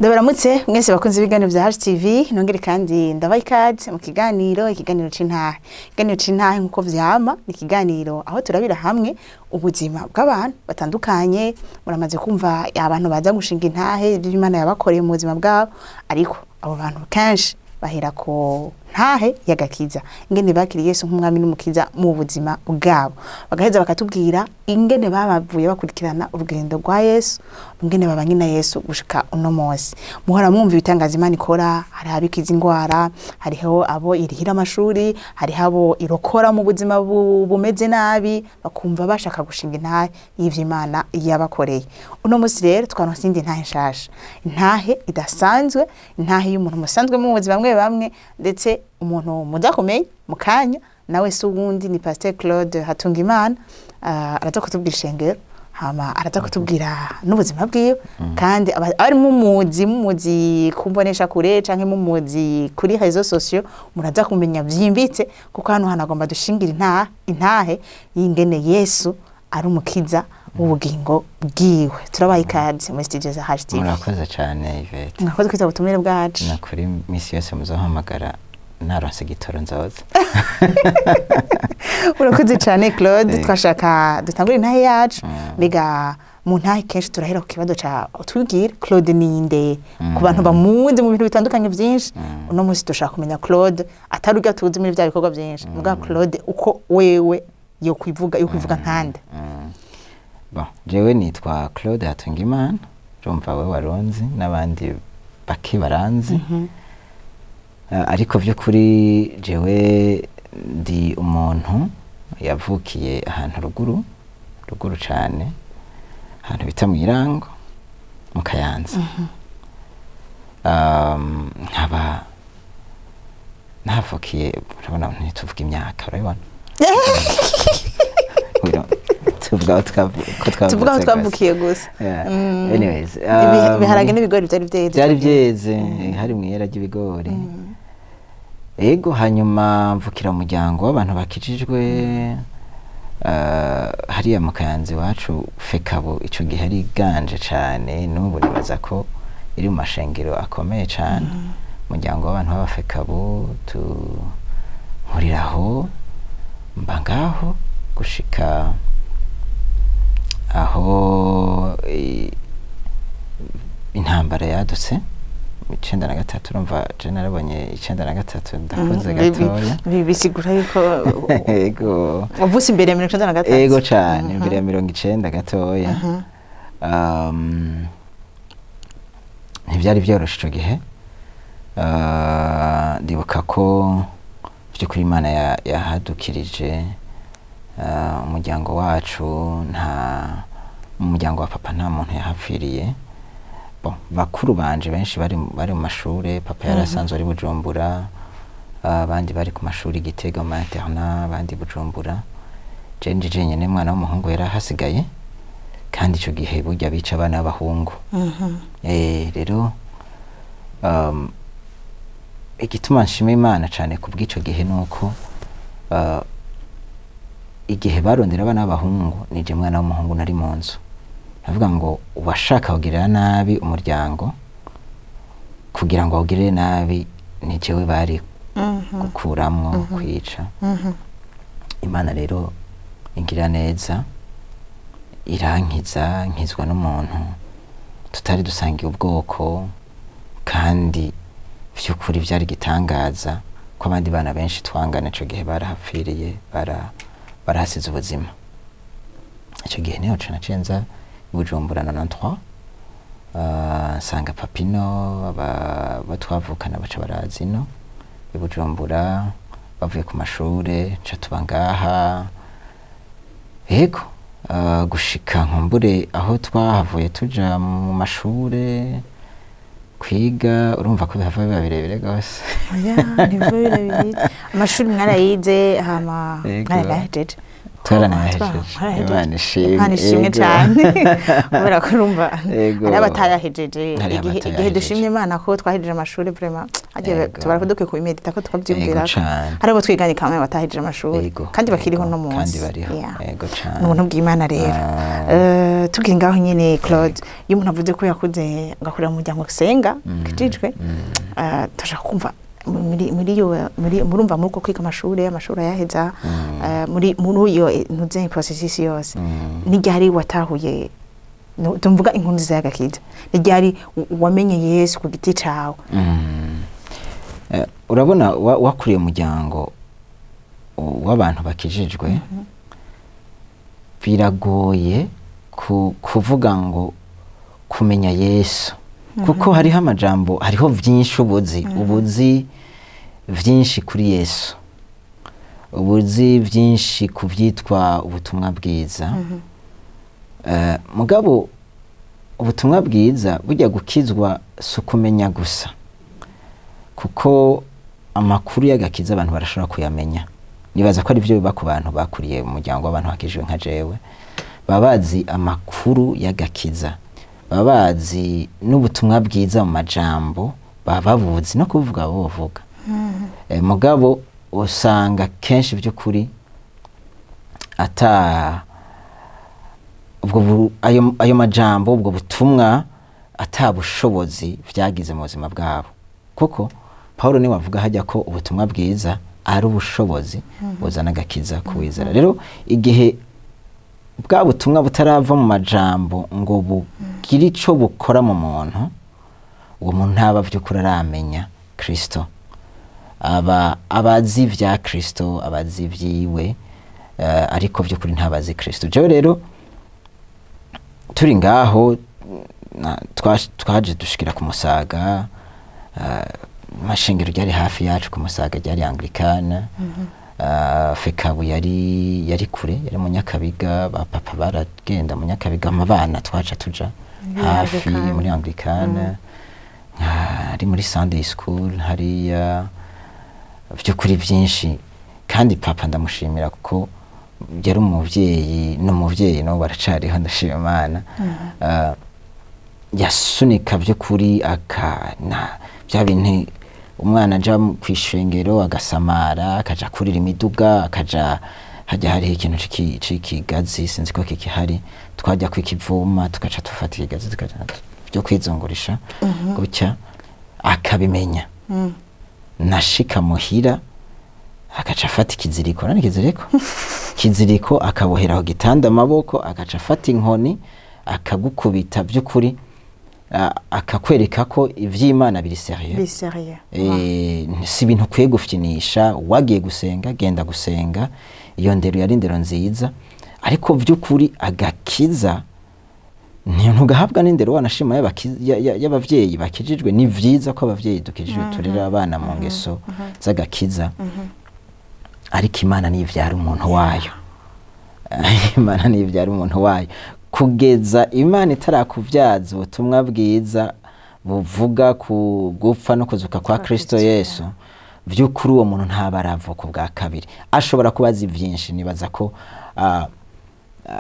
Ndabaramutse mwese bakunze ibiganiro bya HTV, nongere kandi ndabaha ikaze mu kiganiro, ikiganiro c'intahe. Ikiganiro c'intahe nkuko vyama ni ikiganiro aho turabira hamwe ubuzima bw'abantu batandukanye. Muramaze kumva abantu baza gushinga intahe ibyo Imana yabakoreye mu buzima bwabo, ariko abo bantu kenshi bahera ku ntahe y'agakiza, ingene bakiriye Yesu nk'umwami n'umukiza mu buzima bwabo, bagaheza bakatubwira ingene babavuye bakurikirana urugendo rwa Yesu, ingene babanye na Yesu gushika uno munsi. Muhora mwumva ibitangaza Imana ikora, hari abikiza ingwara, hariho abo irihira amashuri, hariho abo irokora mu buzima bumeze nabi, bakumva bashaka gushinga intahe y'ivyo Imana yabakoreye. Uno munsi rero twaronse iyindi ntahe nshasha, intahe idasanzwe, intahe y'umuntu musanzwe muzi bamwe bamwe, ndetse umuntu muza kumenya mu kanya nawe si uwundi, ni Pasteur Claude Hatungimana. Araza kutubwira ishengero, hama araza kutubwira n'ubuzima bwiwe, kandi abari mumuzi kumbonesha kure canke mumuzi kuri réseaux sociaux muraza kumenya vyimbitse, kuko hano hantu agomba dushingira intahe y'ingene Yesu ari umukiza w'ubugingo bwiwe. Turabaha ikaze muri studio za HTV. Murakoze cyane, Yvette. Mwakoze kwitaba ubutumire bwacu. Nakuri misi yose muzohamagara naronse igitoro nzoza. Urakoze cyane, Claude. Twashaka dutangure intahe yacu. Mbega mu ntahe kenshi turahera ku kibazo ca utubwire Claude ninde ku bantu bamuzi mu bintu bitandukanye byinshi. Uno munsi dushaka kumenya Claude atari urya tuzi muri bya bikorwa byinshi, muga Claude uko wewe yo kwivuga nkande. Bon, jewe nitwa Claude Hatungimana, urumva we waronzi n'abandi bake baranzi. Ariko vy'ukuri jewe ndi umuntu yavukiye ahantu ruguru ruguru cane, ahantu bita mw'irango mu Kayanza. Nkaba navukiye, urabona ntituvuga imyaka, urabibona. We don't- tuvuga aho ko Tuvuga aho twavutse gusa. Twavukiye gusa. Yeah. Anyways, Ibiharage n'ibigori byari byeze. Byari byeze, hari mu ihera ry'ibigori. Ego, hanyuma mvukira mu muryango w'abantu bakijijwe, hariya mu Kayanza iwacu. FECABU ico gihe ari iganje cane, n'ubu nibaza ko iri mu mashengero akomeye cane. Umuryango w'abantu b'abafekabu tunkuriraho, mba ngaho gushika aho intambara yadutse mu 93. Urumva je narabonye 93, ndakuze gatoya. Bisigura yuko Ego. wavutse imbere ya 93. Ego cane, imbere ya 90 gatoya. Ntivyari vyoroshe ico gihe. Ndibuka ko vy'ukuri Imana yahadukirije umuryango wacu. Nta mu muryango wa papa nta muntu yahapfiriye. Bon, bakuru banje benshi bari mu mashure, papa yari asanzwe ari Bujumbura, abandi bari ku mashuri i Gitega mu ma internat, abandi Bujumbura. Je nje jenyene mwana w'umuhungu yari ahasigaye, kandi ico gihe burya bica abana b'abahungu. Rero igituma nshima Imana cane kubw'ico gihe nuko igihe barondera abana b'abahungu nije mwana w'umuhungu nari mu nzu. Navuga ngo uwashaka kugirira nabi umuryango, kugira ngo awugirire nabi ni jewe bari gukuramwo kwica. Imana rero ingira neza, irankiza, nkizwa n'umuntu tutari dusangiye ubwoko, kandi vy'ukuri vyari igitangaza ko abandi bana benshi twangana ico gihe barahapfiriye, barahasize ubuzima. Ico gihe niho naciye nza i Bujumbura 93, nsanga papino abo twavukana baca baraza ino i Bujumbura bavuye ku mashure, nca tuba ngaha. Yego, gushika nkumbure aho twahavuye tuja mu mashure kwiga, urumva ko bihava biba birebire gose. Oya, ntibiba birebire. Amashuri mwarayize, hama Yego. mwaranahejeje? Twaranayahejeje. Imana ishimwe. Imana ishimwe Ego. cyane, kubera ko urumva Ego. hari abatayahejeje. Hariho Igihe abatayahejeje. dushimye Imana ko twahejeje amashuri, vraiment hagiye tubara ko dukwiye kubimedita ko tukabyumvira. Ego cane. Hari abo twiganye kamwe batahejeje amashuri Ego. kandi bakiriho Ego. no munsi. Kandi bariho. Yeah. Ego cane. Ni ubuntu bw'Imana rero. Tukiri ngaho nyine, Claude, iyo umuntu avuze ko yakuze agakurira mu muryango usenga kijijwe, turashaka kumva muri iyo muri murumva muri uko kwiga amashuri ayaheza, muri iyo ntuze processus yose, n'iryari watahuye, tumvuga inkuru nziza y'agakiza, n'iryari wamenye Yesu ku giti cawe? Urabona wakuriye umuryango w'abantu bakijijwe, biragoye kuvuga ngo kumenya Yesu, kuko hariho amajambo, hariho vyinshi ubuzi vyinshi kuri Yesu, ubuzi vyinshi ku vyitwa ubutumwa bwiza. Mugabo ubutumwa bwiza burya gukizwa si ukumenya gusa, kuko amakuru y'agakiza abantu barashobora kuyamenya. Nibaza ko ari byo biba ku bantu bakuriye mu muryango w'abantu bakijijwe nka jewe, baba bazi amakuru y'agakiza, baba bazi n'ubutumwa bwiza mu majambo, baba babuzi no kuvuga bovuga. Mugabo usanga kenshi by'ukuri ata ubwo ayo majambo, ubwo butumwa, ata bushobozi vyagize mu buzima bwabo, kuko Paulo niwe avuga hajya ko ubutumwa bwiza ari ubushobozi buzana agakiza kuwizera. Rero igihe bwa butumwa butarava mu majambo ngo bugire ico bukora mu muntu, uwo muntu ntaba vy'ukuri aramenya Kristo. Aba abazi vya Kristo, abazi vyiwe, ariko vy'ukuri ntabazi Kristo. Jewe rero turi ngaho twaje dushikira ku Musaga, amashengero ryari hafi yacu ku Musaga ryari Anglikana. FECABU yari kure, yari mu Nyakabiga. Ba papa baragenda mu Nyakabiga, amabana twaca tuja Muri hafi Anglikana. Muri Anglikana, ari muri Sunday school hariya, vy'ukuri byinshi. Kandi papa ndamushimira kuko yari umuvyeyi, n'umuvyeyi no baracariho, ndashima Imana. Yasunika by'ukuri akana bya bintu umwana aja kw'ishengero agasamara, akaja kurira imiduga, akaja hajya hariho ikintu c'ikigazi, sinzi ko kikihari, twajya kwikivuma tugaca dufata ikigazi tukaja byo kwizungurisha gutya, akabimenya. Nashika muhira agaca afata ikiziriko, nani ikiziriko, akabohera ku gitanda amaboko, agaca afata inkoni akagukubita by'ukuri, akakwereka ko ivy'Imana biri sérieux. Biri sérieux. Si ibintu ukwiye gufyinisha. Wagiye gusenga, genda gusenga. Iyo ndero yari indero nziza, ariko by'ukuri agakiza ntugahabwa n'indero wanashima y'abavyeyi bakijijwe. Ni vyiza ko abavyeyi dukijijwe turera abana mu ngeso z'agakiza, ariko Imana nivyara umuntu wayo. Imana nivyara umuntu wayo. Kugeza Imana itarakuvyaza ubutumwa bwiza buvuga ku gupfa no kuzuka kwa Kristo Yesu, vy'ukuri uwo muntu ntaba aravuka ubwa kabiri. Ashobora kuba azi vyinshi. Nibaza ko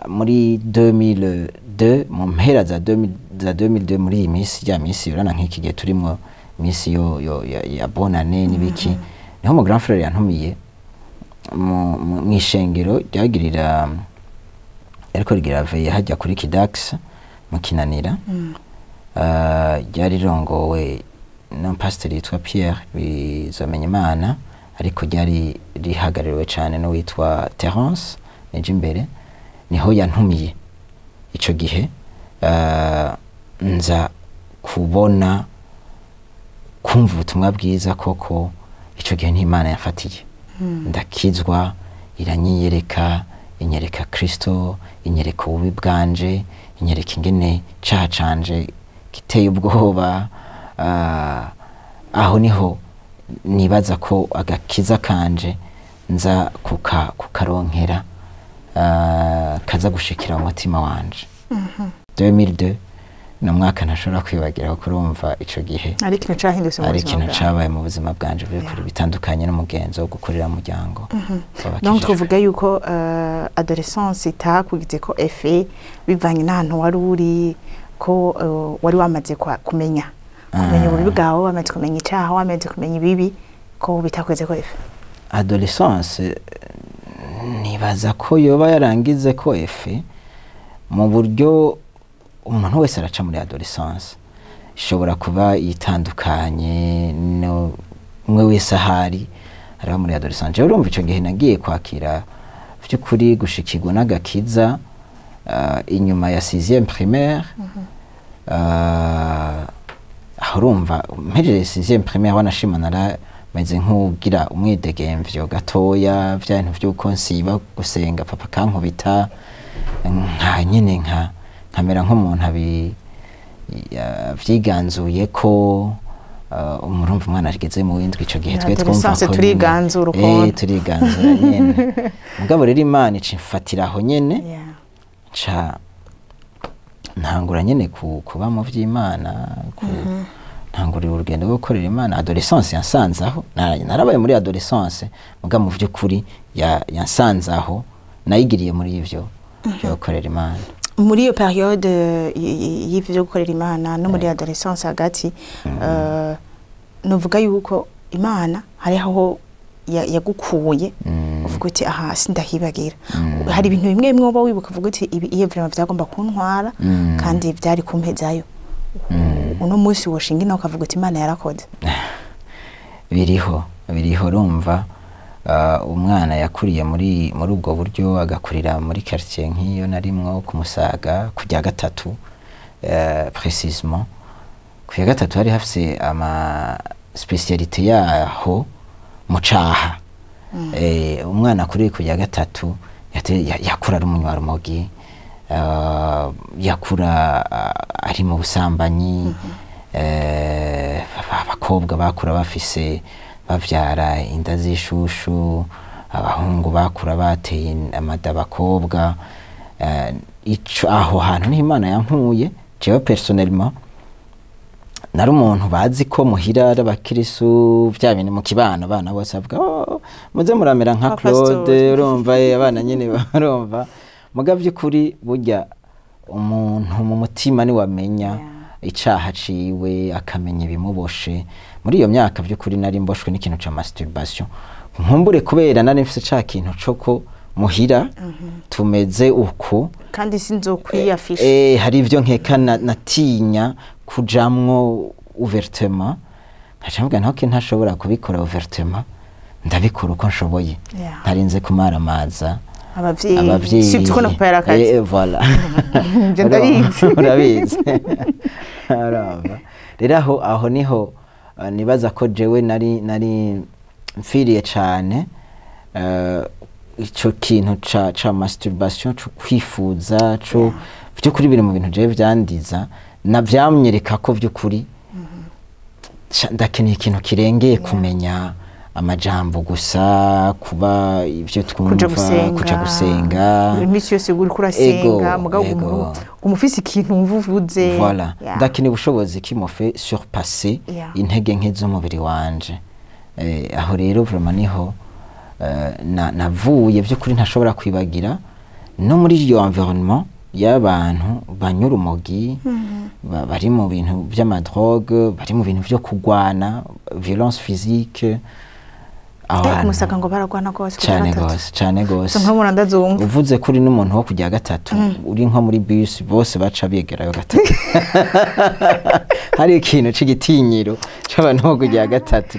muri 2002, mu mpera za 2000, za 2002, muri iyi minsi ya minsi urana nk'iki gihe turimo, minsi yo ya bonane n'ibiki, niho mu grand frère yantumiye mw'ishengero ryagirira, ariko rigira veillée hajya kuri Kidax mu Kinanira. Ryari rirongowe n'umupasiteri yitwa Pierre Bizomenyimana, ariko ryari rihagarariwe cyane n'uwitwa Terence Nijimbere. Niho yantumiye ico gihe, nza kubona kumva ubutumwa bwiza koko. Ico gihe n'Imana yafatiye ndakizwa, iranyiyereka, inyereka Kristo, inyereka ububi bwanje, inyereka ingene caha canje giteye ubwoba. Aho niho nibaza ko agakiza kanje nza kukaronkera, kaza gushikira mu mutima wanje 2002. Ni umwaka ntashobora kwibagira, kuko urumva ico gihe ari ikintu cahindutse mu ari buzima ikintu bwawe. Cabaye mu buzima bwanje by'ukuri, bitandukanye n'umugenzo wo gukurira mu muryango Donc w'abakijijwe. Twavuga yuko adolescence itakugize ko effet bivanye n'ahantu wari uri, ko wari wamaze kumenya ububi bwawe, wamaze kumenya icaha, wamaze kumenya ibibi, ko bitakugize ko effet. Adolescence, nibaza ko yoba yarangize ko effet mu buryo umuntu wese araca muri adolescence, ishobora kuba itandukanye no umwe wese ahari araba muri adolescence. Jewe urumva ico gihe nagiye kwakira vy'ukuri gushikirwa n'agakiza inyuma ya 6e primaire. Aho urumva mpejeje 6e primaire, wanashima narameze nk'ugira umwidegemvyo gatoya, vya bintu vy'uko nsiba gusenga papa kankubita, nka nyine nkamera nk'umuntu abi vyiganzuye ko umurumva umwana ageze mu w'indwi ico gihe twe twumva Adolescence ko nyene- turiganzura ukuntu. Turiganzura nyene. Mugabo rero Imana ica imfatira aho nyene, nca ntangura nyene kuba mu vy'Imana, ntangurira urugendo rwo gukorera Imana. Adolescence yansanze aho. Narabaye muri adolescence, muga mu vy'ukuri yansanze aho, nayigiriye muri ivyo byo gukorera Imana. Muri iyo période y'ivyo byo gukorera Imana no muri adolescence hagati, nuvuga yuko Imana hari aho yagukuye uvuga uti: "Aha sindahibagira." Hari ibintu bimwe bimwe woba wibuka uvuga uti: "Ibi iyo vraiment vyagomba kuntwara kandi vyari kumpezayo." Uno munsi woshinga ino ukavuga uti: "Imana yarakoze." Biriho, biriho. Urumva umwana yakuriye muri ubwo buryo, agakurira muri quartier nk'iyo narimwo ku Musaga ku rya gatatu, précisément ku ya gatatu, hari hafise ama spécialité yaho mu caha. Umwana akuriye ku ya gatatu yakura ari umunywarumogi, yakura ari mu busambanyi, abakobwa bakura bafise bavyara inda z'ishushu, abahungu bakura bateye amada abakobwa. Ico aho hantu niho Imana yankuye. Jewe personnellement nari umuntu bazi ko muhira ari abakirisu, vya bintu mu kibano abana bose bavuga: "Oh, muze muramera nka Nka pastor." Claude. Urumva abana nyene barumva, muga vy'ukuri burya umuntu mu mutima niwamenya icaha ciwe, akamenya ibimuboshe. Muri iyo myaka vy'ukuri nari mboshwe n'ikintu ca masturbation, nkumbure kubera nari mfise ca kintu co ko muhira tumeze uku kandi sinzokwiyafisha. Hari ivyo nkeka natinya kujamwo ouvertement, nkaca mvuga ntoke ntashobora kubikora ouvertement, ndabikora uko nshoboye ntarinze kumaramaza abavyeyi, abavyeyi. Sivyo ko na papa yarakaze. Voilà. Ivyo ndabizi. Urabizi. Urumva rero aho niho nibaza ko jewe nari mfiriye cane ico kintu ca masturbation, co kwifuza, co vy'ukuri biri mu bintu jewe vyandiza na vyamnyereka ko vy'ukuri ndakeneye ikintu kirengeye kumenya amajambo gusa, kuba ivyo twumva, kuja gusenga, kuja gusenga. Iminsi yose uriko urasenga, mugabo uguma ufise ikintu wumva uvuze. Voilà. Ndakeneye ubushobozi qui me fait surpasser intege nke z'umubiri wanje. Aho rero vraiment niho navuye by'ukuri ntashobora kwibagira, no muri iyo environnement y'abantu banyura urumogi, bari mu bintu vy'ama drogue, bari mu bintu vyo kugwana, violence physique aho hantu. Kumusaka ngo baragwana rwose ku Cane gatatu. gose, cane gose. Izo nkuru ndazumva. Uvuze kuri n'umuntu wo kujya gatatu, uri nko muri bus, bose baca begerayo gatatu. Hari ikintu c'igitinyiro c'abantu bo kujya gatatu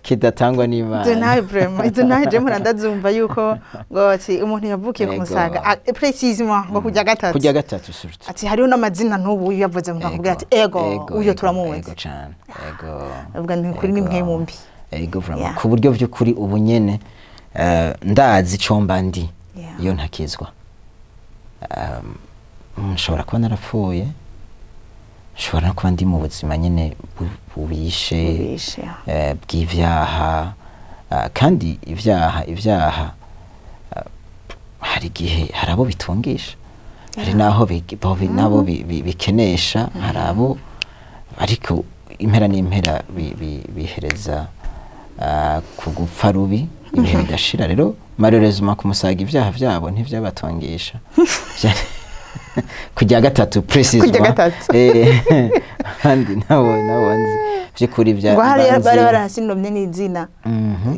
kidatangwa Izo n'Imana. Nawe vraiment, izo nawe je mpora ndazumva yuko ngo ati umuntu yavukiye ku Musaga, précisément ngo kujya gatatu. Kujya gatatu surtout. Ati hariho n'amazina n'ubu iyo yavuze umuntu akubwira ati: "Ego, uyo turamuzi." Ego cane, ego. Avuga ni kuri nimwe mumbi. Ego vraiment. Yeah. Ku buryo vy'ukuri ubu nyene ndazi ico mba ndi iyo ntakizwa. Nshobora kuba narapfuye, nshobora no kuba ndi mu buzima nyene bubishe, Bubishe, yeah. bw'ivyaha. Kandi ivyaha hari igihe hari abo bitungisha. Hari naho nabo bikenesha, hari abo, ariko impera n'impera bihereza ku gupfa rubi, ibihe bidashira. Rero malheureusement ku Musaga ibyaha byabo ntivyabatongesha. Kujya gatatu précisément. Kujya gatatu. Kandi nabo nzi vy'ukuri vya Ngo hari banzi. Bari barasinomye n'izina.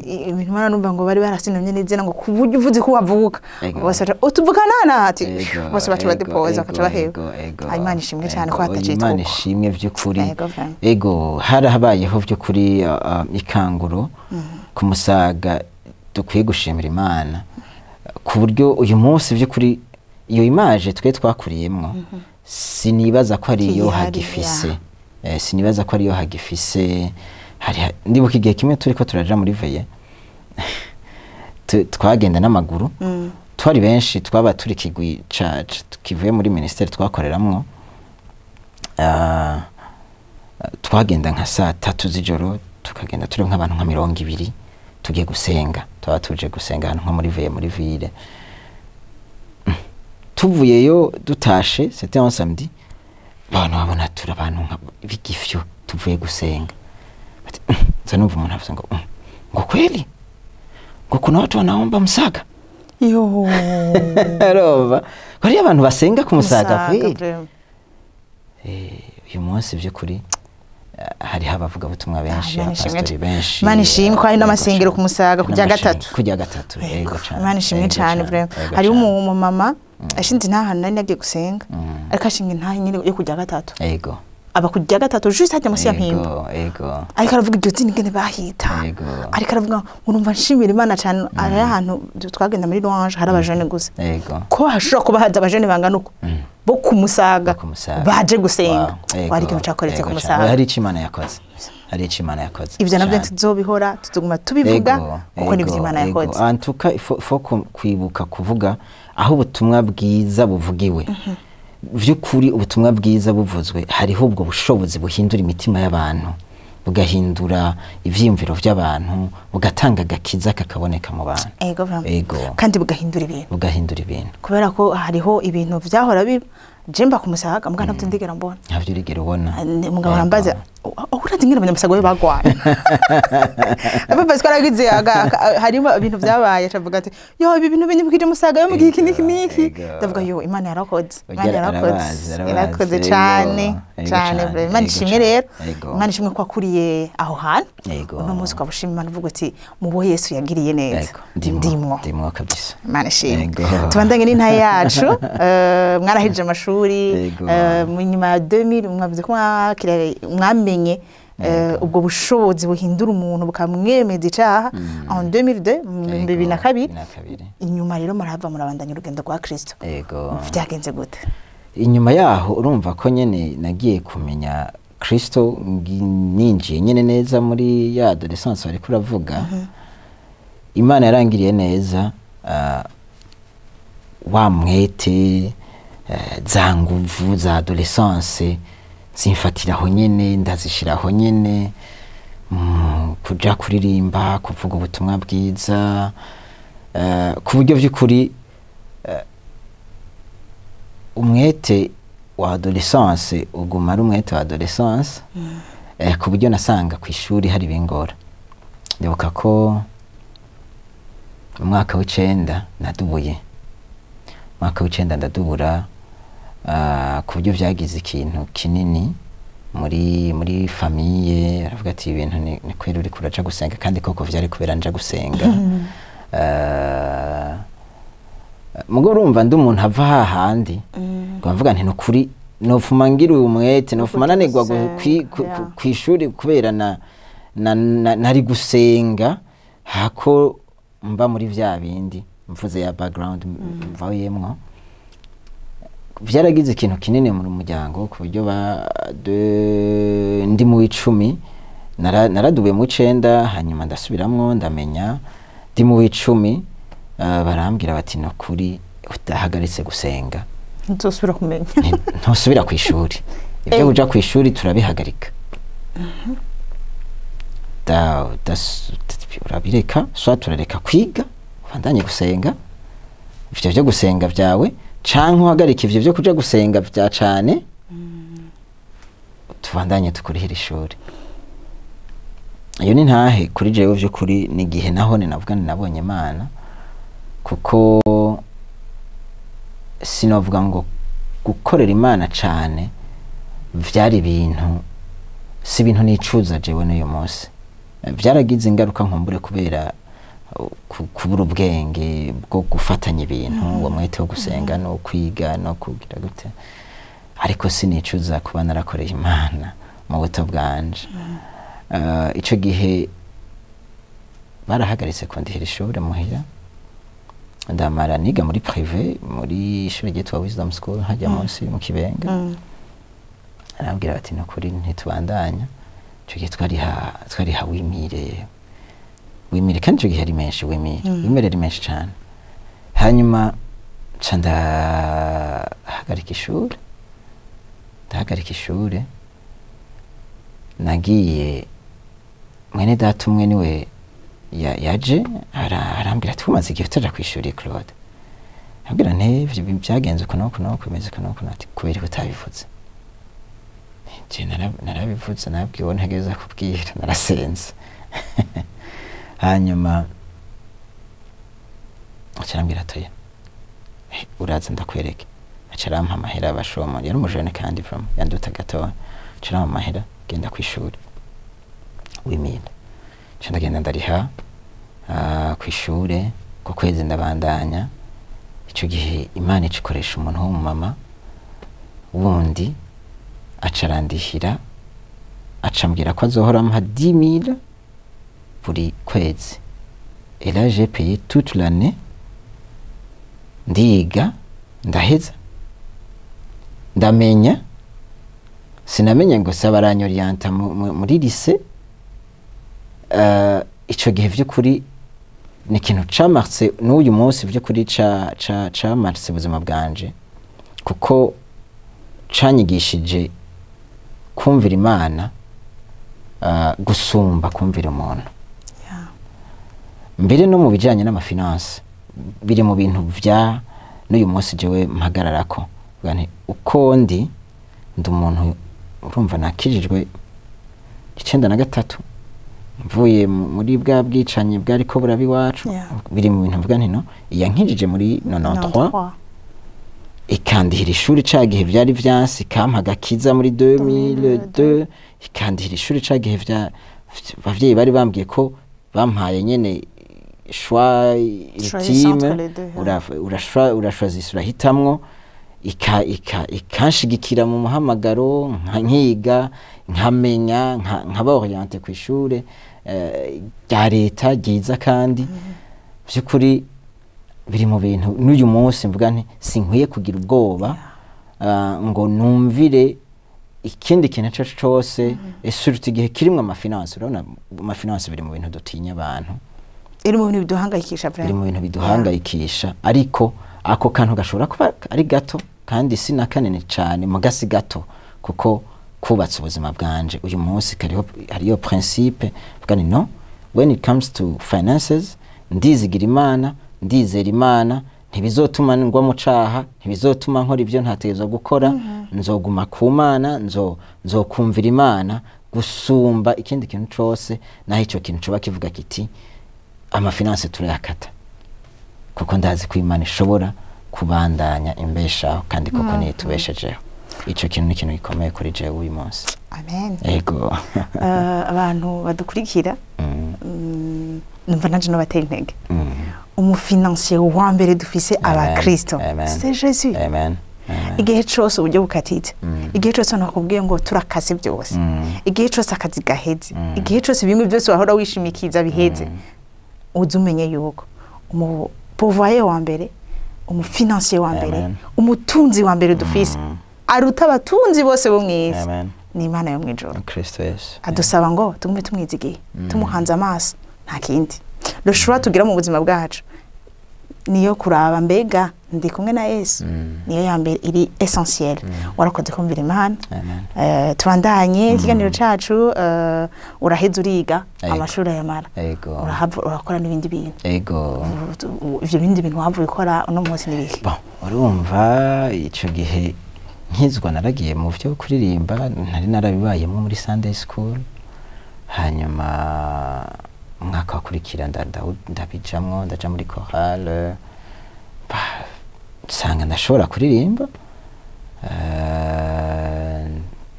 Ibintu numva ngo bari barasinomye n'izina, ngo ku buryo uvuze ko wavuka, bose baca utuvuka nana ati, bose baca badepoza, bakaca baheba. Ego. Ah, Imana ishimwe cyane ko Ego, hatacitwa Imana uko. ishimwe vy'ukuri. Ego, vraiment. Ego, harahabayeho vy'ukuri ikanguro ku Musaga. Dukwiye gushimira Imana ku buryo uyu munsi vy'ukuri iyo image twe twakuriyemwo sinibaza ko ariyo Kihari, hagifise. ya. Sinibaza ko ariyo hagifise. Hari ndibuka igihe kimwe turiko turaja muri veillée, twagenda n'amaguru, twari benshi, twaba turi kigwi kivuye muri ministère twakoreramwo. Twagenda nka saa 3 z'ijoro, tukagenda turi nk'abantu nka 20 tugiye gusenga. Twaba tuje gusenga ahantu nko muri veillée muri ville. Tuvuyeyo dutashe, c'était un samedi, abantu babona turi abantu nka b'igifyo tuvuye gusenga. Bati, nza numva umuntu avuze ngo ngo kweli ngo kuna watu wanaomba Msaga." Yo. Urumva hariyo abantu basenga ku Musaga kweli. Vraiment. Uyu munsi by'ukuri hariho abavugabutumwa benshi, Imana ishimwe. abapasitori benshi. Imana ishimwe ko hari n'amasengero Ego ku Musaga kujya N'amashengo- gatatu. Kujya gatatu, ego cane. Imana ishimwe Ego cyane cane, vraiment. ego Hariho cane. umumama ashinze intaha, nari nagiye gusenga, ariko ashinga intaha nyine yo kujya gatatu, aba kujya gatatu juste hajya munsi ya Mpimba. Ego. Ariko aravuga iryo zina ingene bahita. Ariko aravuga ngo numva nshimira Imana cyane, ari ahantu twagenda muri louange hari abajene gusa, ko hashobora kuba haza abajene bangana uko bo ku Musaga Bo ku Musaga. baje gusenga. Wow. Ego, Wari ikintu cakoretse ego ku cane. Musaga. Hari icyo Imana yakoze, hari icyo Imana yakoze Ivyo navyo cane. tuzobihora, tuzoguma tubivuga, kuko nivyo Imana yakoze. En tout cas, il faut kwibuka kuvuga aho ubutumwa bwiza buvugiwe. Vy'ukuri ubutumwa bwiza buvuzwe, hariho ubwo bushobozi buhindura imitima y'abantu, bugahindura ivyiyumviro vy'abantu, bugatanga agakiza kakaboneka mu bantu. Ego vraiment. Ego. Kandi bugahindura ibintu. Bugahindura ibintu. Kubera ko hariho ibintu vyahora biba, je mba ku Musaga mbwa ntabyo ndigera mbona. Ntabyo urigera ubona. Mugabo arambaza, "Oh, urazi ingene abanyamusaga be bagwanye?" Papa twaragize harimo ibintu byabaye, acavuga ati: "Yo, ibi bintu binyibukije Musaga yo mu gihe iki n'iki n'iki." Ego. Ndavuga: "Yo, Imana yarakoze, Imana Ugera yarakoze." Arabazi, arabazi. Yarakoze Ego, cane ego cane cane, vraiment. Imana ego ishimwe cane, rero. Ego. Imana ishimwe ko wakuriye aho hantu, Ego. uno munsi ukaba ushima Imana uvuga uti: "Mu bo Yesu yagiriye neza, Ego, ndimwo, ndimwo." Ndimwo kabisa. Imana ishimwe. Ego. Tubandanye n'intahe yacu. Mwarahejeje amashuri, Ego. Mu nyuma ya 2000 mwavuze ko mwamenye ubwo bushobozi buhindura umuntu bukamwemeza icaha en 2002, mu 2002. Na kabiri. Inyuma rero murahava murabandanya urugendo rwa Kristo. Ego. Vyagenze gute? Inyuma yaho urumva ko nyene nagiye kumenya Kristo, ninjiye nyene neza muri ya adolescence wariko uravuga. Imana yarangiriye neza, wa mwete, za nguvu za adolescence zimfatiraho nyene, ndazishiraho nyene kuja kuririmba, kuvuga ubutumwa bwiza, ku buryo by'ukuri umwete wa adolescence uguma ari umwete wa adolescence, ku buryo nasanga ku ishuri hari bingora. Ndibuka ko mu mwaka w'9 nadubuye, mu mwaka w'9 ndadubura, ku buryo vyagize ikintu kinini muri famille. Aravuga ati: "Ibintu ni kweri uriko uraja gusenga?" Kandi koko vyari kubera nja gusenga. Mugo urumva ndi umuntu ava hahandi, ngo mvuga nti: "Nukuri nofuma ngira uyu mwete, nofuma nanigwa kw'ishuri kubera nari gusenga hako mba muri vya bindi mvuze ya background mvuyemwo." Vyaragize ikintu kinini mu muryango, ku buryo ndi mu 10 naradubuye mu 9, hanyuma ndasubiramwo ndamenya. Ndi mu w'10, barambwira bati: "Nukuri udahagaritse gusenga, Ntuzosubira kumenya. Ntusubira ku ishuri, ibyo kuja ku ishuri turabihagarika. Urabireka, swa turareka kwiga, ubandanye gusenga ivyo vyo gusenga vyawe." Canke uhagarika ivyo vyo kuja gusenga vya cane, tubandanye tukurihira ishuri. Iyo ni ntahe kuri jewe vy'ukuri, ni igihe naho navuga nti nabonye Imana, kuko sinovuga ngo gukorera Imana cane vyari ibintu, si ibintu nicuza jewe n'uyu munsi. Vyaragize ingaruka nkumbure kubera kubura ubwenge bwo gufatanya ibintu, uwo mwete wo gusenga no kwiga no kugira gute, ariko sinicuza kuba narakoreye Imana mu buto bwanje. Ico gihe barahagaritse kundihira ishure muhira, ndamara niga muri privé, muri ishure ryitwa Wisdom School hajya munsi mu Kibenga. Arambwira bati: "Nukuri ntitubandanya." Ico gihe twariha 8000, 8000, kandi ico gihe ari menshi, 8000. 8000 ari menshi cane. Hanyuma nca ndahagarika ishure, ndahagarika ishure. Nagiye mwene data umwe niwe yaje arambwira ati: "Umaze igihe utaja kw'ishuri, Claude." Ambwira nti: "Ivyo byagenze uku n'uku n'uku, bimeze uku n'uku." Ati: "Kubera ko utabivuze?" Je narabivuze, nabwiwe uwo ntegereza kubwira, narasenze. Hanyuma aca arambwira ati: "Oya, uraza ndakwereke." Aca arampa amahera bashomo, yari umujene kandi from yanduta gatoya. Aca arampa amahera: "Genda kw'ishuri, 8000." Nca ndagenda ndariha kw'ishure ku kwezi, ndabandanya. Ico gihe Imana ica ikoresha umuntu w'umumama wundi, aca arandihira, aca ambwira ko azohora ampa 10 000 buri kwezi. Et là j'ai payé toute l'année, ndiga, ndaheza, ndamenya. Sinamenye ngo saba aranyorienta muri lycée. Ico gihe vy'ukuri ni ikintu camarse n'uyu munsi, vy'ukuri ca ca camarse ubuzima bwanje, kuko canyigishije kumvira Imana gusumba kumvira umuntu. Mbere no mu bijanye n'ama finances, biri mu bintu vya n'uyu munsi jewe mpagararako. Mvuga nti uko ndi, ndi umuntu, urumva, nakijijwe 93, mvuye muri bwa bwicanyi bwariko buraba iwacu. Biri mu bintu mvuga nti no iyankijije muri 93, 93. ikandihira ishuri ca gihe vyari vyanse, ikampa agakiza muri 2002, ikandihira ishuri ca gihe vya abavyeyi bari bambwiye ko bampaye nyene choix Choisir entre ultime. les deux, yeah. Urashwazisa, urahitamwo, ikanshigikira mu muhamagaro, nkiga, nkamenya, nkaba orienté ku ishure rya leta ryiza. Kandi vy'ukuri biri mu bintu n'uyu munsi mvuga nti sinkwiye kugira ubwoba ngo numvire ikindi kintu ico cose, surtout igihe kirimwo ama finances. Urabona, ama finances biri mu bintu dutinya abantu. Iri mu bintu biduhangayikisha. Biri mu bintu biduhangayikisha, ariko ako kantu gashobora kuba ari gato kandi si na kanini cane, mugasi gato, kuko kubatse ubuzima bwanje uyu munsi kariho, hariyo principe vuga ni no when it comes to finances, ndizigira Imana, ndizera Imana, ntibizotuma ngwa mu caha, ntibizotuma nkora ibyo ntategerezwa gukora. Nzoguma ku Mana, nzokumvira Imana gusumba ikindi kintu cose, naho ico kintu coba kivuga kiti ama finances turayakata, kuko ndazi ko Imana ishobora kubandanya imbeshaho, kandi koko niyo itubeshejeho. Ico kintu ni ikintu gikomeye kuri jewe uyu munsi. Amen. Ego. Abantu badukurikira, numva nanje nobatera intege. Umu financier wa mbere dufise abakristo, Amen. c'est Jésus. Amen. Amen. Igihe cose uburyo bukatitse, igihe cose nakubwiye ngo turakase byose, igihe cose akazi gaheze, igihe cose bimwe byose wahora wishimikiza biheze, uze umenye yuko umu pourvoyeur wa mbere, umu financier wa mbere, Amen. umutunzi wa mbere dufise, aruta abatunzi bose bo mw'isi, Amen. ni Imana yo mw'ijuru. Kristo Yesu. Adusaba ngo tugume tumwizigiye, tumuhanze amaso, nta kindi. Le choix tugira mu buzima bwacu niyo kuraba mbega ndi kumwe na Yesu, niyo ya mbere iri essentiel. Warakoze kumvira Imana. Amen. Tubandanye ikiganiro cacu. Uraheza uriga Ego. amashuri ayamara, Ego. urahava urakora n'ibindi bintu. Ego. Ivyo bindi bintu wahava ukora uno munsi ni biki? Bon. Urumva ico gihe nkizwa naragiye mu vyo kuririmba, ntari narabibayemo muri Sunday school. Hanyuma umwaka wakurikira ndabijamwo, ndaja muri chorale, nsanga ndashobora kuririmba.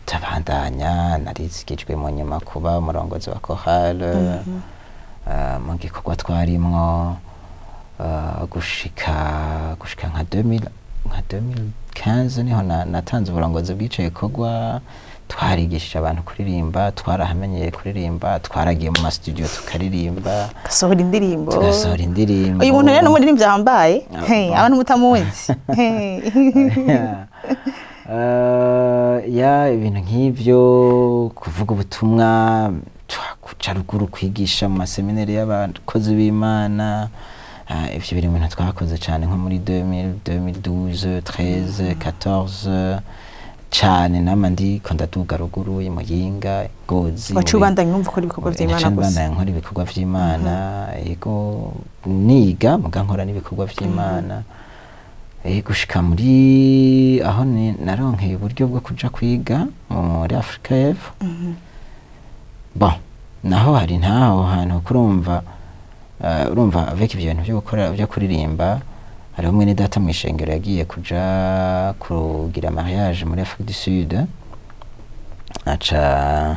Ndabandanya, narizigijwe mu nyuma kuba umurongozi wa chorale mu gikorwa twarimwo, gushika nka 2000, nka 2015 niho natanze uburongozi bw'ico gikorwa. Twarigishije abantu kuririmba, twarahamenyeye kuririmba, twaragiye mu mastudio tukaririmba, gasohora indirimbo. Tugasohora indirimbo. Uyu muntu rero ni umuririmbyi wambaye. Ah, Hey, bon. abantu mutamuzi. Hey. Ya, ibintu nk'ivyo, kuvuga ubutumwa, kuca ruguru kwigisha mu maseminari y'abakozi b'Imana. Ivyo biri mu bintu twakoze cane nko muri 2000, 2012, 13, 14 cane. Nama ndiko ndaduga ruguru i Muyinga, Ngozi. Waciye ubandanya wumva ukora ibikorwa vy'Imana Naciye gusa. mbandanya nkora ibikorwa vy'Imana, yego, niga muga nkora n'ibikorwa vy'Imana. Gushika muri aho naronkeye uburyo bwo kuja kwiga muri Afrika y'Epfo. Bon, naho hari ntaho hantu kurumva, urumva avec ivyo bintu vyo gukora, vyo kuririmba, hariho mwene data mw'ishengero yagiye kuja kugira mariage muri Afrique du Sud, aca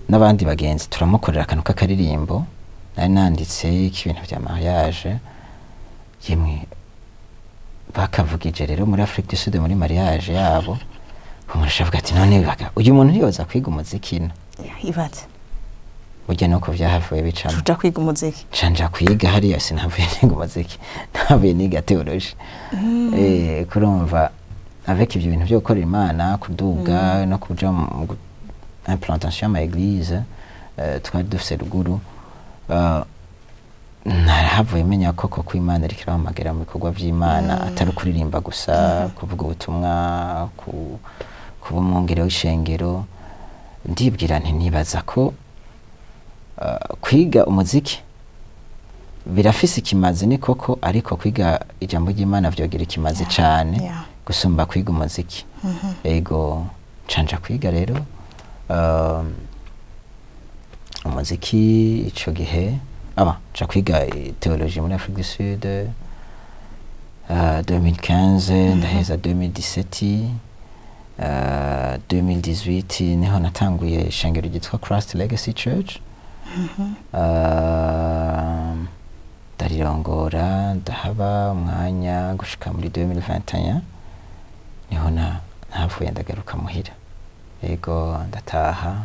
n'abandi bagenzi turamukorera akantu k'akaririmbo nari nanditse k'ibintu vya mariage. Yemwe, bakavugije rero muri Afrique du Sud muri mariage yabo, umuntu avuga ati: "None baga uyu muntu ntiyoza kwiga umuziki ino?" Ibaze. Burya nuko vyahavuye bicamo. Tuja kwiga umuziki. Canja kwiga hariya, sinavuye niga umuziki, navuye niga théologie. Kurumva avec ivyo bintu vyo gukorera Imana, kuduga no kuja mu implantation y'ama église, twari dufise ruguru, narahavuye menya koko ko Imana iriko irampamagara mu bikorwa vy'Imana, atari ukuririmba gusa, kuvuga ubutumwa, kuba umwungere w'ishengero. Ndibwira nti nibaza ko kwiga umuziki birafise ikimazi, ni koko, ariko kwiga ijambo ry'Imana vyogira ikimazi cane gusumba kwiga umuziki. Ego, canja kwiga rero umuziki ico gihe, aba nca kwiga théologie muri Afrique du Sud, 2015 ndaheza, 2017, 2018 niho natanguye ishengero ryitwa Christ Legacy Church. Ndarirongora, ndahaba umwanya gushika muri 2021, niho na nahavuye ndagaruka muhira. Ego, ndataha.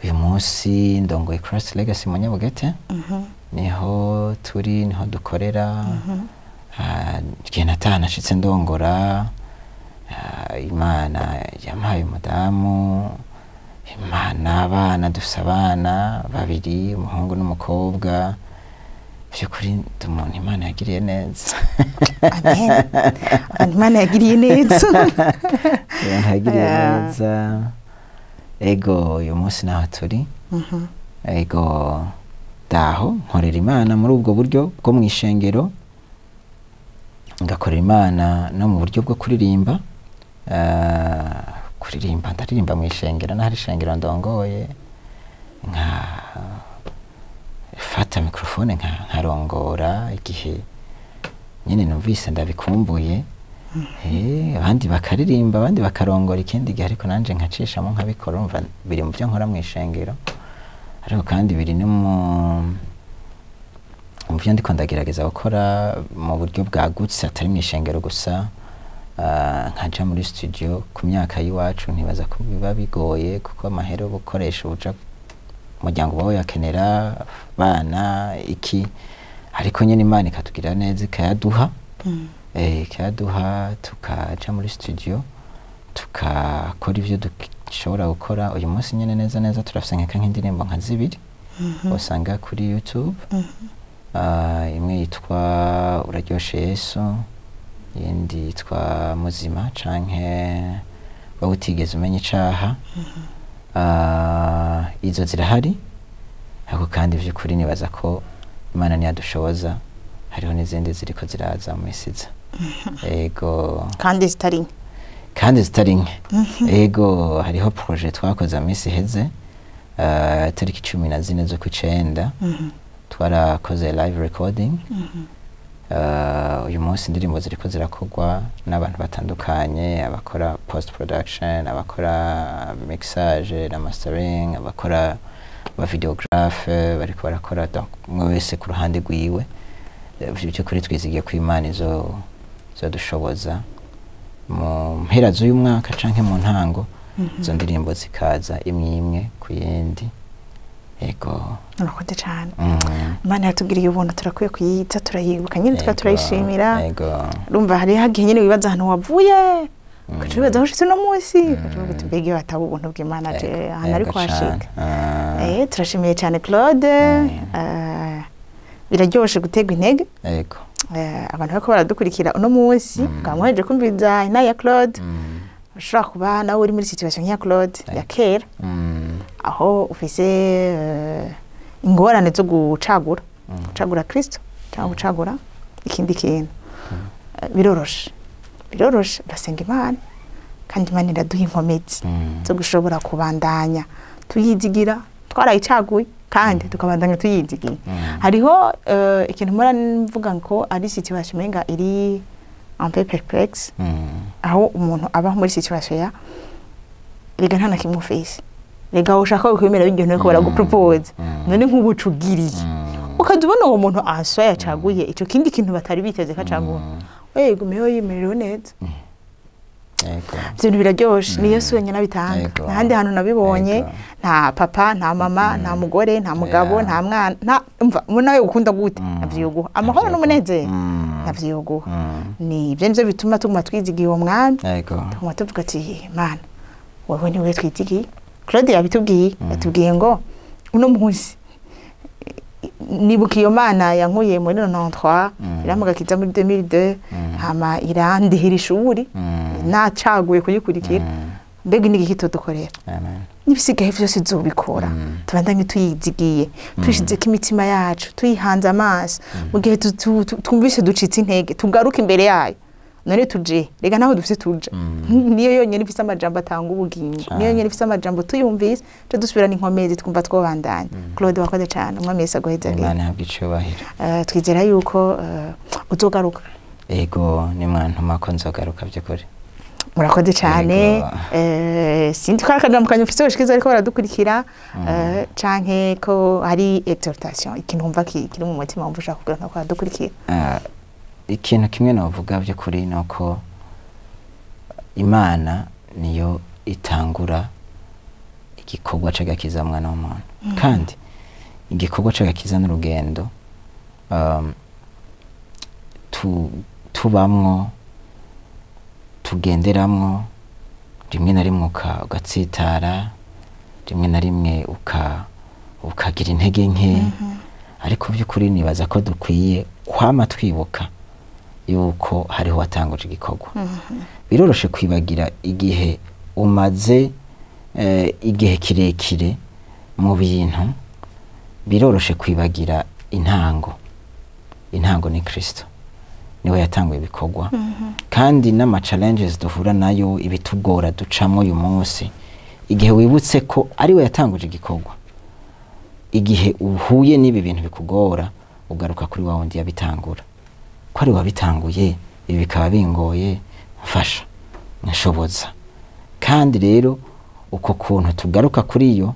Uyu munsi ndongoye Christ Legacy mu Nyabugete, niho turi, niho dukorera. Igihe nataha nashitse ndongora. Imana yampaye umudamu, Imana abana, dufise abana babiri, umuhungu n'umukobwa. Vy'ukuri ndi umuntu Imana yagiriye neza. Amen, abantu Imana yagiriye neza. Umuntu yagiriye neza. Ego, uyu munsi naho turi. Ego, daho nkorera Imana muri ubwo buryo bwo mu ishengero, ngakorera Imana no mu buryo bwo kuririmba. Kuririmba, ndaririmba mu ishengero, n'ahari ishengero ndongoye, nka fata microphone nkarongora igihe nyine numvise ndabikumbuye. Abandi bakaririmba, abandi bakarongora ikindi gihe, ariko nanje nkacishamo nkabikora. Urumva biri mu byo nkora mu ishengero, ariko kandi biri no mu byo ndiko ndagerageza gukora mu buryo bwagutse, atari mu ishengero gusa. Nkaja muri studio. Ku myaka y'iwacu ntibaza ko biba bigoye, kuko amahera yo gukoresha ubuja umuryango uba uyakenera, bana iki, ariko nyine Imana ikatugirira neza ikayaduha, ikayaduha tukaja muri studio tukakora ivyo dushobora gukora. Uyu munsi nyine neza neza turafise nk'indirimbo nka zibiri usanga kuri YouTube. Imwe yitwa Uraryoshe Yesu, iyindi yitwa Muzima canke Wowe utigeze umenya icaha. Izo zirahari, ariko kandi vy'ukuri nibaza ko Imana niyadushoboza Hariho n'izindi ziriko ziraza mu misiza. Ego. Kandi zitari nke. Kandi zitari nke. Ego, hariho projet twakoze mu misi iheze, tariki 14 z'ukwicenda, twarakoze live recording. Uyu munsi indirimbo ziriko zirakorwa n'abantu batandukanye, abakora post production, abakora mixage na mastering, abakora ba videographe, bariko barakora, donc umwe wese ku ruhande rwiwe. By'ukuri twizigiye ko Imana izo izodushoboza mu mpera z'uyu mwaka canke mu ntango, izo ndirimbo zikaza imwe imwe ku yindi. Ego. Urakoze cyane. Imana yatugiriye ubuntu, turakwiye kuyita, turayibuka nyine, tukaba turayishimira. Urumva hari hagihe nyine wibaza ahantu wavuye, ugaca wibaza aho ushitse uno munsi, ugaca uvuga uti mbega iyo hataba ubuntu bw'Imana je ahantu ariko hashika. Turashimiye cyane Claude. Biraryoshe gutegwa intege. Abantu bariko baradukurikira uno munsi, ukaba muhejeje kumviriza inama ya Claude, ushobora kuba nawe uri muri situation nk'iya Claude ya kera, aho ufise ingorane zo gucagura, gucagura Kristo cyangwa gucagura ikindi kintu. Biroroshe, biroroshe, urasenga Imana kandi Imana iraduha inkomezi zo gushobora kubandanya tuyizigira twarayicaguye, kandi tukabandanya tuyizigiye. Hariho ikintu mpora mvuga ngo ari situation umenga iri un peu perplexe, aho umuntu aba muri situation ya rega nta na kimwe ufise, rega ushaka kwemera ibintu ariko baragupropose, none nk'ubu ucugiriye, ukaza ubona uwo muntu aswa yacaguye ico kindi kintu batari biteze ko acagura, we gumeho yimerewe neza. Ivyo bintu biraryoshe, ni Yesu wenyine abitanga. Nta handi hantu nabibonye. Nta papa, nta mama, nta mugore, nta mugabo, nta mwana, nta umva nawe ukunda gute, navyo amahoro n'umunezero, navyo yoguha. Ni ibyo nivyo bituma tuguma twizigiye uwo mwami, tuguma tuvuga ati Mana, wowe niwe twizigiye. Claude yabitubwiye, yatubwiye ngo uno munsi nibuka iyo Mana yankuye muri 93, iramugakiza muri 2002, hama irandihira ishuri, nacaguye kuyikurikira. Mbega ni igiki tudukorera? Amen. N'ibisigaye vyose izobikora. Tubandanye tuyizigiye, tuyishizeko imitima yacu, tuyihanze amaso. Mu gihe twumvise ducitse intege, tugaruke imbere yayo. None tuje rega naho dufise tuja? Niyo yonyene ifise amajambo atanga ubugingo, niyo yonyene ifise amajambo tuyumvise tuca dusubirana inkomezi, twumva twobandanya. Claude, wakoze cane, Umwami Yesu aguhezagire. Imana ihabwe icubahiro. Twizera yuko uzogaruka. Ego, nimwantuma ko nzogaruka by'ukuri. Murakoze cyane. Yego. Sinzi ko ari akajambo kanyu ufise ubushikiza ariko baradukurikira, canke ko hari exhortation, ikintu wumva kiri mu mutima wumva ushaka kugira ngo baradukurikira. Ikintu kimwe novuga by'ukuri ni uko Imana niyo itangura igikorwa c'agakiza mwana w'umuntu, kandi igikorwa c'agakiza n'urugendo tubamwo, tugenderamwo. Rimwe na rimwe ugatsitara, rimwe na rimwe ukagira intege nke, ariko by'ukuri nibaza ko dukwiye kwama twibuka yuko hariho watanguje igikorwa. Biroroshe kwibagira igihe umaze igihe kirekire mu bintu, biroroshe kwibagira intango. Intango ni Kristo, niwe yatanguye ibikorwa. Kandi n'ama challenges duhura nayo, ibitugora ducamo uyu munsi, igihe wibutse ko ari we yatanguje igikorwa, igihe uhuye n'ibi bintu bikugora, ugaruka kuri wa wundi yabitangura, ko ari wabitanguye, ibi bikaba bingoye, mfasha, nshoboza. Kandi rero uko kuntu tugaruka kuri yo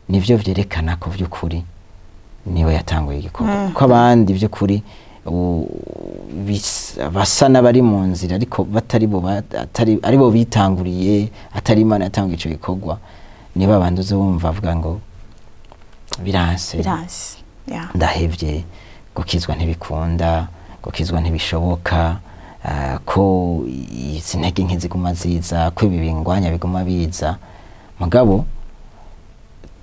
nivyo vyerekana ko vy'ukuri niwe yatanguye igikorwa, ko abandi vy'ukuri basa n'abari mu nzira, ariko batari bo atari aribo bitanguriye, atari Imana yatanguye ico gikorwa, niba abandi uzumva avuga ngo biranse, Biranse, yeah. ndahevye, gukizwa ntibikunda, gukizwa ntibishoboka, ko izi ntege nke ziguma ziza, ko ibi bingwanya biguma biza. Mugabo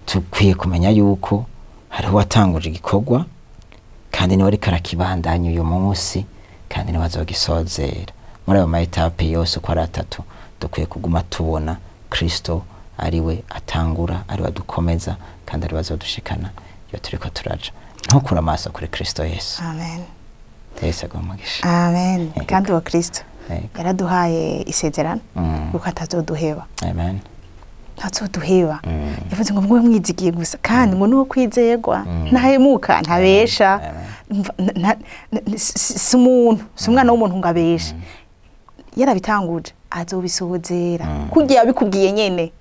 tukwiye kumenya yuko hariho uwatanguje igikorwa, kandi niwe ariko arakibandanya uyu munsi, kandi niwe azogisozera. Muri ayo ma étapes yose uko ari atatu, dukwiye kuguma tubona Kristo ariwe atangura, ariwe adukomeza, kandi ariwe azodushikana iyo turiko turaja. Ntukure amaso kuri Kristo Yesu. Amen. Yesu aguhe umugisha. Amen. Yego. Kandi uwo Kristo Yego. yaraduhaye isezerano yuko atazoduheba. Amen. Ntazoduheba. Yavuze ngo mube mwizigiye gusa, kandi ngo nuwo kwizerwa, ntahemuka, ntabesha. Amen. Si umuntu, si umwana w'umuntu ngo abeshe. Yarabitanguje, azobisohozera kugira yabikubwiye nyene.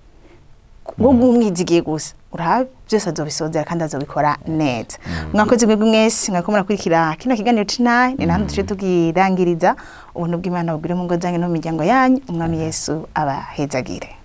Ngo umwizigiye gusa, urabe byose azobisozera kandi azobikora neza. Mwakoze mwebwe mwese mwariko murakurikira kino kiganiro c'intahe. Ni nahantu duce tugirangiriza. Ubuntu bw'Imana bugwire mu ngo zanyu no mu miryango yanyu. Umwami Yesu abahezagire.